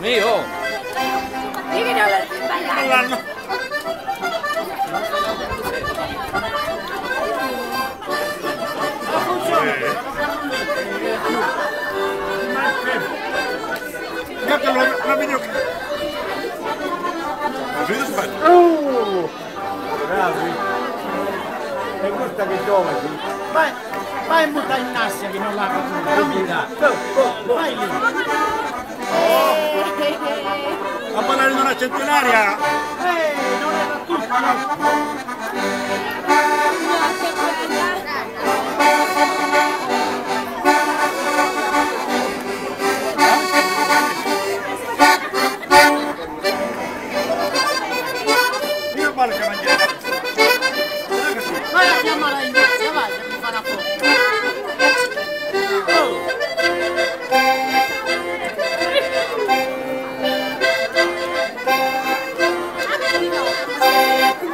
Mio! La video. La video si fa. Oh! Bravi! E questa che dove? Vai, vai in butta in nassia che non l'ha fatto. Vai lì. A parlare di una centenaria! Non era tutto. Io parlo che mangiare. Vai a chiamare Ignazia, vai, che mi fa una foto. Oh.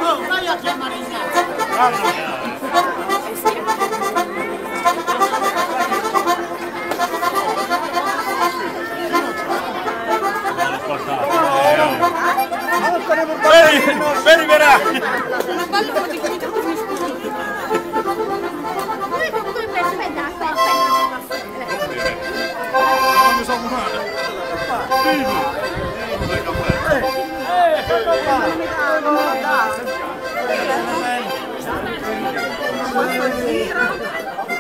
Oh, vai a chiamare Ignazia. Vedi, vedi verrà! Non mi sono male.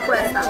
Questa.